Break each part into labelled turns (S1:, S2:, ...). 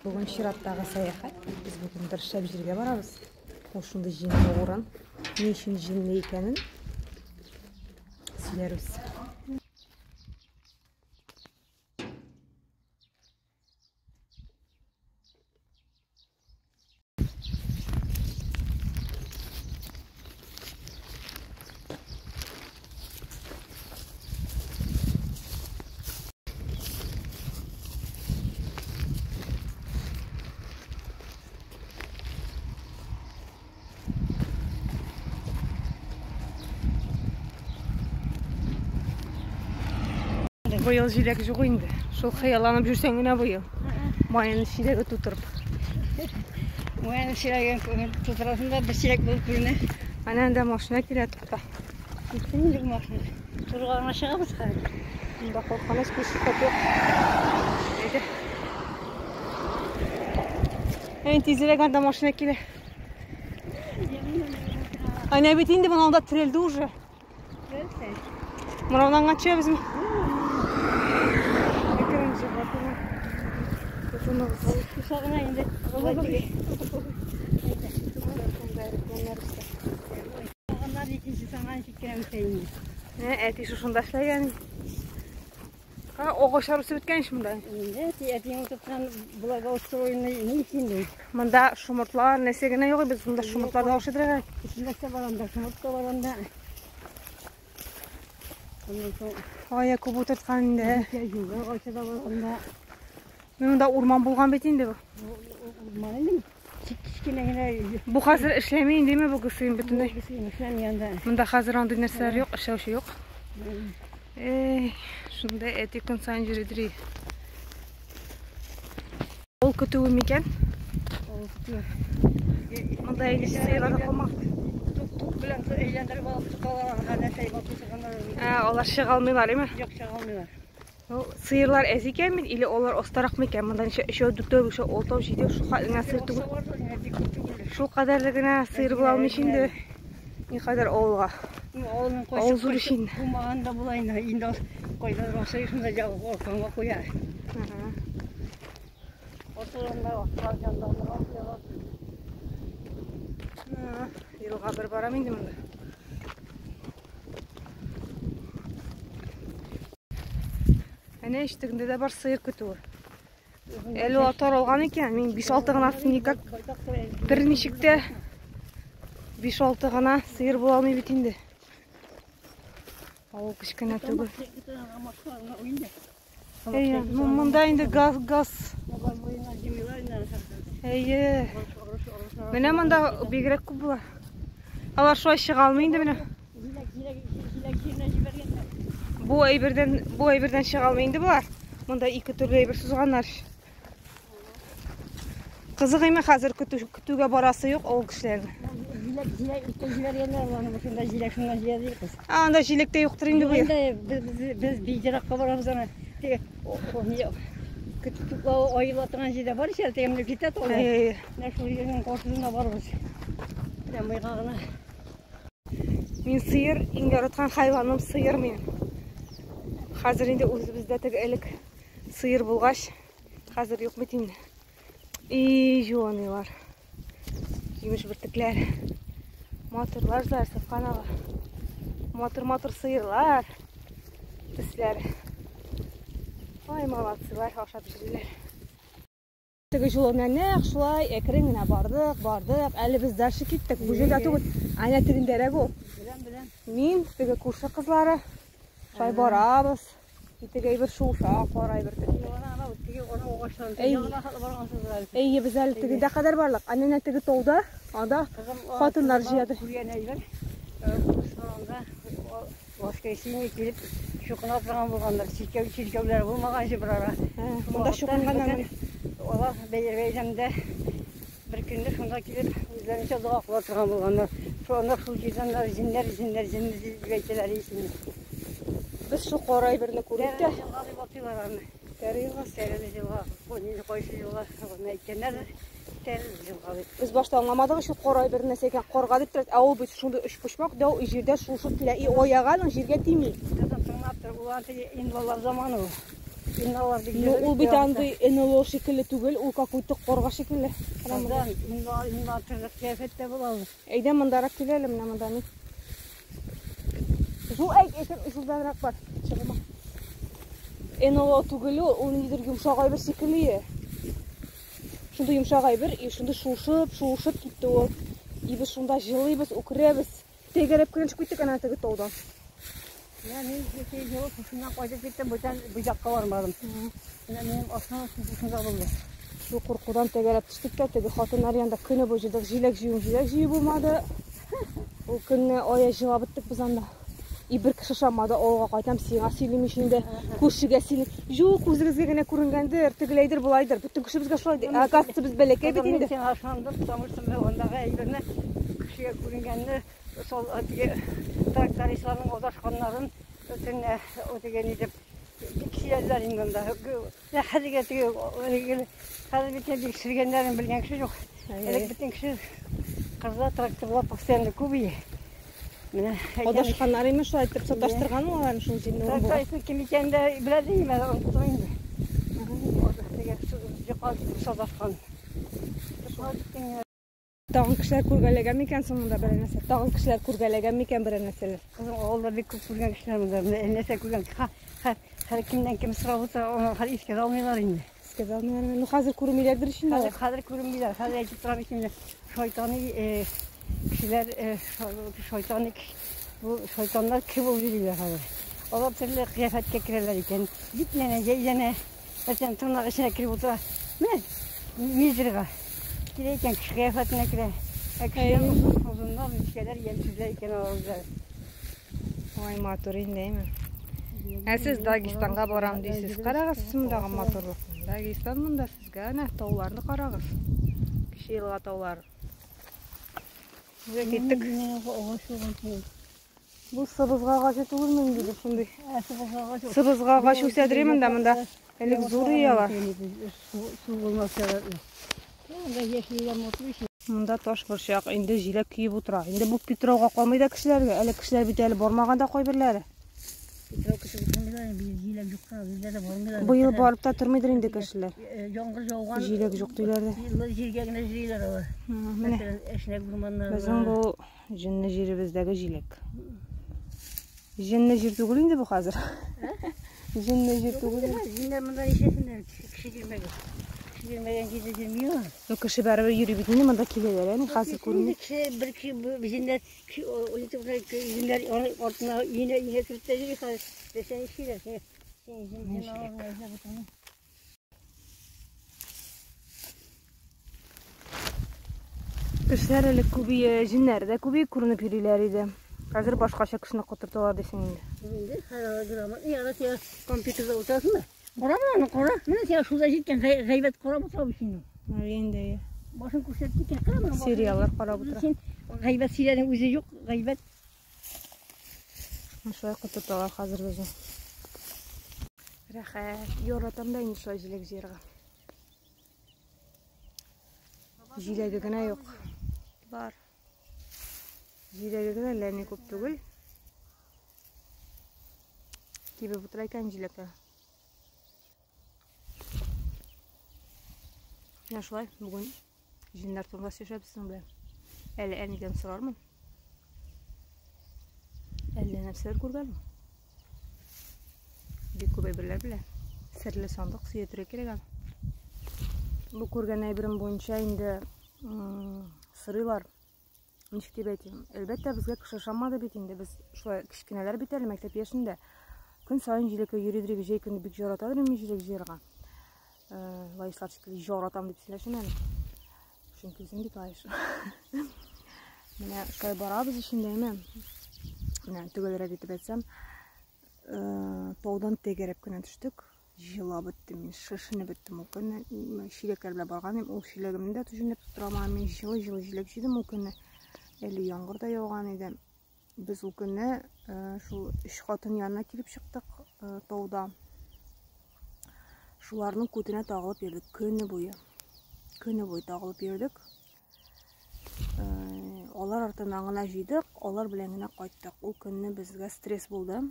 S1: Бүген чираттагы сәяхәт. Без бүген бер шәп җиргә барабыз. Ул шундый җенле урын. Ни өчен җенле икәнен сөйләрбез. Быел җиләк юк инде. Шул хыялланып йөрсәң генә быел. Майонез чиләге тутырып.
S2: Майонез чиләген тутырасың да бер чиләк булып күренә.
S1: Әнә анда машина килә, тукта.
S2: Китсен инде машина. Турга гына чыгабыз хәзер.
S1: Монда куркыныч пешеход юк. Әйдә. Әй, тизрәк анда машина килә. Әнә бит инде моны анда терелде уже. Мынаудан төшәбезме? Әкрен җыга тотыныгыз.
S2: Кушагына инде. Аннан икенче саңа ничек кенә үсә инде.
S1: Әти шушында эшләгән. Агачлар үсеп беткән ич монда.
S2: Инде әти әтиең утырткан благоустроенный ни инде.
S1: Монда шомыртлар, нәрсә генә юк, без монда шомыртлар да ашыйдыр.
S2: Җиләк тә бар анда, шомырт та бар анда. Аннан соң
S1: Ай, күп утырткан инде.
S2: Юлга агачы да бар анда.
S1: Монда урман булган бит инде бу.
S2: Урман инде. Кечкенә генә.
S1: Бу хәзер эшләми индеме бу гысыйм бөтенләй?
S2: Гысыйм эшләми анда.
S1: Монда хәзер андый нәрсәләр юк, эшләүче юк. Эй, шунда әти көн саен йөридер. Ул көтүе микән?
S2: Ул көтүе.
S1: Монда инде сыерлар да калмаган.
S2: Тук белән әйләндереп алып тоталар, анда нәрсә батырганнар.
S1: Ә, алар чыга алмыйлар, әйме?
S2: Юк, чыга алмыйлар.
S1: Сыерлар әз икән бит, или алар остарак микән? Монда ничә өчәү, дүртәү, бишәү, алтау, җидәү, шул хәтле генә сыер түгел. Шул кадәрле генә сыер була алмый инде. Никадәр авылга.
S2: Авылның
S1: Авыл зур ич инде.
S2: Булмаган да була инде. Инде кайдадыр асрый, шунда ягып арканга куя. Отурында атлар яндарына куялар.
S1: Елга бер барам инде монда. Әнә ич тегендә дә бар сыер көтүе. Әле ул таралган икән. Мин 5-6 гына никак берничек тә 5-6 гына сыер була алмый бит инде. Авыл кечкенә түгел. Әйе, монда инде газ, газ. Әйе. Менә монда бигрәк күп була. Алар шулай чыга алмый инде менә. Бу әйбердән чыга алмый инде болар. Монда ике төрле әйбер сузганнар. Кызык име хәзер көтүгә барасы юк авыл кешеләренең.
S2: Җиләк, җиләк җибәргәннәр аларны, шунда җиләк, шуннан җыя ди кыз.
S1: А, анда җиләк тә юктыр инде бу.
S2: Инде без бик еракка барабыз аны. Теге, көтү туплау аела торган җирдә бар ич әле, теге менә китә тау.
S1: Әйе.
S2: Менә шул җирнең каршысында барабыз. Менә мыйга гына.
S1: Мин сыер, иң яраткан хайваным сыер минем. Хәзер инде үзебездә теге элек сыер булгач, хәзер юк бит инде. И, жуаныйлар. Җимеш бөртекләр. Матурлар злар, сафканала. Матур-матур сыерлар. Төсләр. Ай, молодцылар, ашап йөриләр. Теге юл белән нәкъ шулай әкрен генә бардык, бардык. Әле без дальше киттек. Бу җирдә түгел. Әнә тегендәрәк ул.
S2: Беләм, беләм.
S1: Мин, теге күрше кызлары. Шулай барабыз. Теге әйбер шуыша, кара әйбер. Әйе, без әле тегендә кадәр барлык. Әнә теге тауда, анда хатыннар җыяды.
S2: Күргән әйбер. Воскресенье килеп чукына торган булганнар. Чиркәү, чиркәүләр булмаган җир бер ара.
S1: Монда чукынганнар.
S2: Алар бәйрәмдә бер көнне шунда килеп үзләренчә дога кыла торган булганнар. Шунда шул җирдән җиннәр, җиннәр, җиннәр дип әйтәләр исемне.
S1: Без шул кара әйберне күреп тә.
S2: Елга дип атыйлар аны.
S1: Тәре елгасы.
S2: Тәреле елга. Бу нинди кайсы елга? Аны әйткәннәр. Тәреле елга дип.
S1: Без башта аңламадык, шул кара әйбер нәрсә икән, карга дип торат. Ә ул бит шундый өчпочмак, дәү җирдә шуышып килә. И аяга аның җиргә тими.
S2: Кызым тыңлап тор, ул аны теге инваллар заманы ул. Инналар бик
S1: Ну, ул бит андый НЛО шикелле түгел, ул какой-то карга шикелле. Кара монда.
S2: Кызым, инна төрле кыяфәттә була ул.
S1: Әйдә мондарак кил әле, менә монда ни. Шул әйт, әйтем, шулданрак бар. Чыгыма. НЛО түгел ул, ул ниндидер йомшак әйбер шикелле. Шундый йомшак әйбер, и шундый шуышып, шуышып китте ул. И без шунда җылыйбыз, үкерәбез. Тәгәрәп кенә төшеп киттек әнә теге таудан.
S2: Менә мин кичә җылы шушыннан кайтып киттем, бүтән бу якка бармадым. Менә минем ашна шушында булды.
S1: Шул куркудан тәгәрәп төштек тә, теге хатыннар янында көне буе җыйдык, җиләк җыю, җиләк җыю булмады. Ул көнне ая җылап беттек без анда. И бер кеше ышанмады, авылга кайтам, сиңа сөйлим ич инде, күршегә сөйлим. Юк, үзегезгә генә күренгәндер, тегеләйдер, болайдыр. Бөтен кеше безгә шулай ди. Ә оказывается, без бәләкәй бит
S2: Мин
S1: инде.
S2: сиңа ышандым, потому что менә андагы әйберне кешегә күренгәнне, сол теге трактористларның адашканнарын төнлә теге ни дип бик сөйләделәр инде анда. Хәзергә теге хәзер бит бик сөргәннәрен белгән кеше юк. Элек бөтен кеше кырда тракторлар постоянно күп ие. Менә
S1: Адашканнар имеш, шулай итеп саташтырган ул аларны шул җирне.
S2: Трактористның кем икәнен дә белә дим, әле оныттым инде. Теге йокка китеп саташкан. Йокка киткән.
S1: Тагын кешеләр күргәләгән микән соң монда берәр нәрсә? Тагын кешеләр күргәләгән микән берәр нәрсәләр?
S2: Кызым, авылда бик күп күргән кешеләр монда. Менә нәрсә күргән. Хәр кемнән кем сорап утыра, аны хәзер искә дә алмыйлар инде.
S1: Искә дә алмыйлар. Ну, хәзер күрмиләрдер ич инде.
S2: Хәзер күренмиләр. Хәзер әйтеп торам ич инде. Шайтани кешеләр, шайтани бу шайтаннар кеше булып йөриләр хәзер. Алар төрле кыяфәткә керәләр икән. Битләнә, җәйләнә. Мәсәлән, тырнак эченә кереп утыра. Менә мизерга. Килә икән, кеше кыяфәтенә керә. Ә кешеләр озыннар, нечкәләр, ямьсезләр икән алар үзләре.
S1: Ой, матур инде, әйме. Ә сез Дагестанга барам дисез. Карагыз сез мондагы матурлыкны. Дагестан монда сезгә әнә тауларны карагыз. Кече елга таулары. Менә киттек. Бу сыбызга агачы түгелме инде бу шундый? Сыбызга агачы үсәдер монда, монда элек зур иялар.
S2: Су булмаса да. Монда яшел матур ич.
S1: Монда таш борчак, инде җиләк көеп утыра. Инде бу Петрауга калмый да кешеләргә. Әле кешеләр бит әле бармаган да кайберләре.
S2: Петрау кеше утырмыйлар, җиләк юкка, бездә дә бармыйлар.
S1: Быел барып та тормыйдыр инде кешеләр.
S2: Яңгыр яуган.
S1: Җиләк юк диләр дә.
S2: Җиргә генә җыйлар алар.
S1: Менә
S2: Мәсәлән, Әшнәк урманнарында.
S1: безнең бу җенле җиребездәге җиләк. Җенле җир түгел инде бу хәзер. Җенле җир түгел.
S2: Җеннәр монда нишләсеннәр? Кеше йөрмәгән. Кеше йөрмәгән җирдә йөрми алар.
S1: Ну, кеше барыбер йөри бит инде, монда киләләр, әни хәзер күренми.
S2: Кеше бер кеше җеннәр җеннәр артына өенә өенә кереп тә йөри хәзер. Дәсән эшлиләр. Син җен алар.
S1: Кешеләр элек күбие, җеннәр дә күбие күренеп йөриләр иде. Хәзер башкача кешене котырталар дисең инде.
S2: Инде хәзер грамотный яра син компьютерда утырасың да. Кара менә аны, кара. Менә син шунда җиткән гайбәт карап утыра бит инде.
S1: Инде
S2: Башын күрсәтеп киткән, кара менә.
S1: Сериаллар карап утыра.
S2: Син гайбәт сөйләдең, үзе юк, гайбәт.
S1: Шулай котырталар хәзер безне. Рәхәт, яратам да инде шулай җиләк җыярга. Җиләге генә юк. Бар. Җиләге генә әллә ни күп түгел. Кибеп утыра икән җиләкләр. Менә шулай бүген җеннәр турында сөйләшәбез сезнең белән. Әле әнидән сорармын. Әллә нәрсәләр күргән ул. Бик күп әйберләр белә. Серле сандык сөйләтергә кирәк аны. Бу күргән әйберем буенча инде сорыйлар. Ничек дип әйтим? Әлбәттә, безгә кеше ышанмады бит инде. Без шулай кечкенәләр бит әле мәктәп яшендә. Көн саен җиләккә йөридер, җәй көне бик яратадыр мин җиләк җыярга. Лаешлар шикелле яратам дип сөйләшәм әле. Чөнки үзем бит лаеш. Менә шулай барабыз эчендә, әйме? Менә төгәлрәк итеп әйтсәм, таудан тәгәрәп кенә төштек. Җылап беттем мин, шешенеп беттем ул көнне. Чиләкләр белән барган идем, ул чиләгемне дә төшенеп тотыра алмадым. Мин җылы-җылы җиләк җыйдым ул көнне. Әле яңгыр да яуган иде. Без ул көнне шул өч хатын янына килеп чыктык тауда. Шуларның күтенә тагылып йөрдек көне буе. Көне буе тагылып йөрдек. Алар артыннан гына җыйдык, алар белән генә кайттык. Ул көнне безгә стресс булды.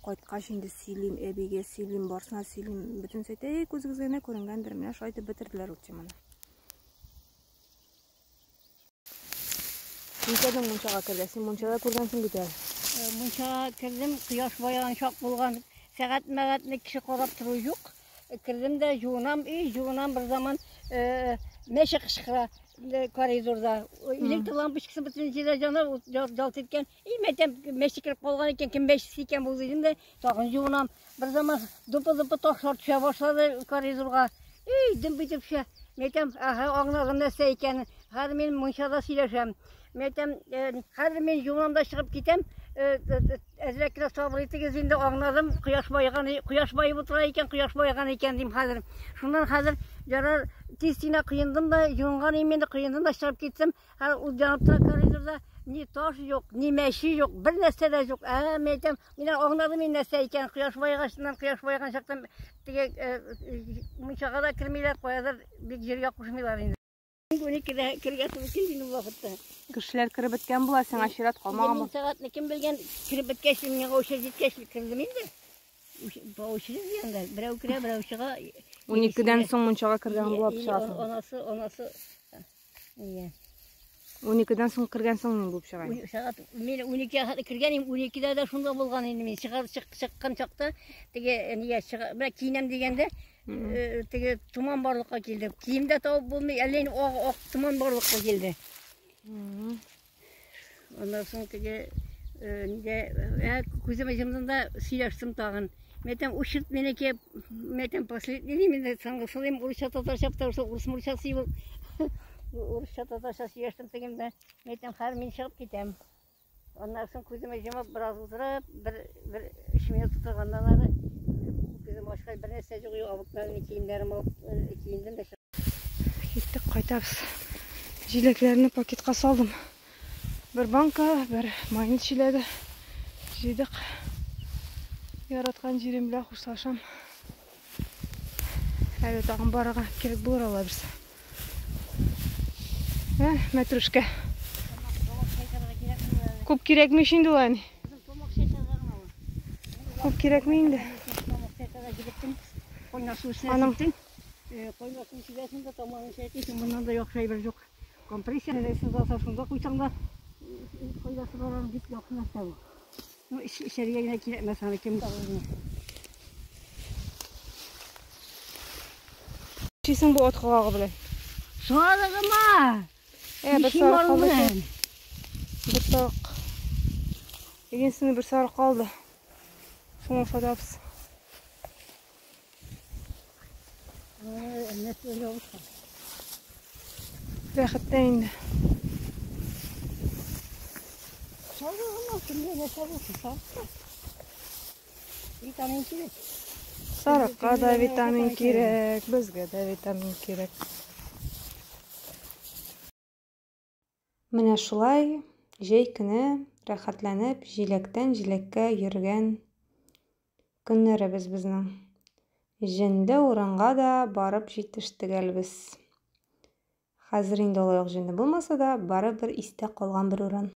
S1: Кайткач инде сөйлим, әбигә сөйлим, барсына сөйлим. Бөтенесе әйтә, эй, күзегезгә генә күренгәндер. Менә шулай итеп бетерделәр ул теманы. Ничәдән мунчага керде? Син мунчада күргәнсең бит әле.
S2: Мунчага кердем, кояш баеган чак булган. Сәгать мәгатьне кеше карап тору юк. Кердем дә жуынам, и жуынам бер заман мәче кычкыра коридорда. Электр лампочкасы бөтен җирдә яна, жалт иткән. И мәйтәм, мәче кереп калган икән, кем мәчесе икән бу дидем дә, тагын жуынам. Бер заман дупы-дупы ташлар төшә башлады коридорга. И, дөм итеп төшә. Мәйтәм, аһа, аңладым нәрсә икәнен. Хәзер мин мунчада сөйләшәм. Мәйтәм, хәзер мин жуынам да чыгып китәм. Әзрәк кенә сабыр итегез инде, аңладым, кояш баеган, кояш баеп утыра икән, кояш баеган икән дим хәзер. Шуннан хәзер ярар тиз генә коендым да, юынган идем инде, коендым да чыгып киттем. Хәзер ут янып тора коридорда, ни таш юк, ни мәче юк, бер нәрсә дә юк. Ә, мин әйтәм, мин аңладым инде нәрсә икән, кояш баегачыннан, кояш баеган чакта теге мунчага да кермиләр, каядыр бик җиргә кушмыйлар инде. 12-дә кергә туры килде инде ул вакытта.
S1: Кешеләр кереп беткән була, сиңа чират калмаган
S2: Мин сәгатьне кем белгән, кереп беткәч, миңа очередь җиткәч кердем инде. По очереди дигәндә, берәү керә, берәү чыга.
S1: 12-дән соң мунчага кергән була чыгасың.
S2: Анасы, анасы. Иә.
S1: 12-дән соң кергән соң мин булып чыга.
S2: Сәгать мин 12-гә хәтле кергән идем, 12-дә дә шунда булган инде мин. Чыгар чыккан чакта теге нигә чыга, менә киенәм дигәндә, теге томан барлыкка килде. Кием дә табып булмый, әллә инде ак ак томан барлыкка килде. Аннан соң теге нидә, күземә йомдым да сөйләштем тагын. Мин әйтәм, очередь минеке, мин әйтәм, последний дим инде, соңгысы дим, урысча татарча, потому что урыс мунчасы ул. Урысча татарча сөйләштем тегендә. Мин әйтәм, хәзер мин чыгып китәм. Аннан соң күземә йомып бераз утырып, бер бер өч минут утырганнан ары күзем ачкач бер нәрсә юк, обыкновенный киемнәрем алып киендем дә.
S1: Киттек, кайтабыз. Җиләкләрне пакетка салдым. Бер банка, бер майонез чиләге җыйдык. Яраткан җирем белән хушлашам. Әле тагын барырга кирәк булыр алла бирсә. Ә, мәтрүшкә. Күп кирәкми инде ул, әни. Күп кирәкми инде.
S2: Аның кайнар су сибәсең дә, тамагың чәйкисең, моннан да яхшы әйбер юк. Компрессия сызласа, шунда куйсаң да файдасы бар аның, бик яхшы нәрсә бу. Ну, эчәргә генә кирәкмәс аны кем.
S1: Нишлисең бу ат колагы белән?
S2: Сарыгыма!
S1: Ә, бер сарык калды. Бер сарык. Единственный бер сарык калды. Шуңа сатабыз. Бәхеттә инде.
S2: Витамин кирәк.
S1: Сарыкка да витамин кирәк, безгә дә витамин кирәк. Менә шулай җәй көне рәхәтләнеп җиләктән җиләккә йөргән көннәребез безнең. Җенле урынга да барып җитештек әле без. Хәзер инде алай ук җенле булмаса да, барыбер истә калган бер урын.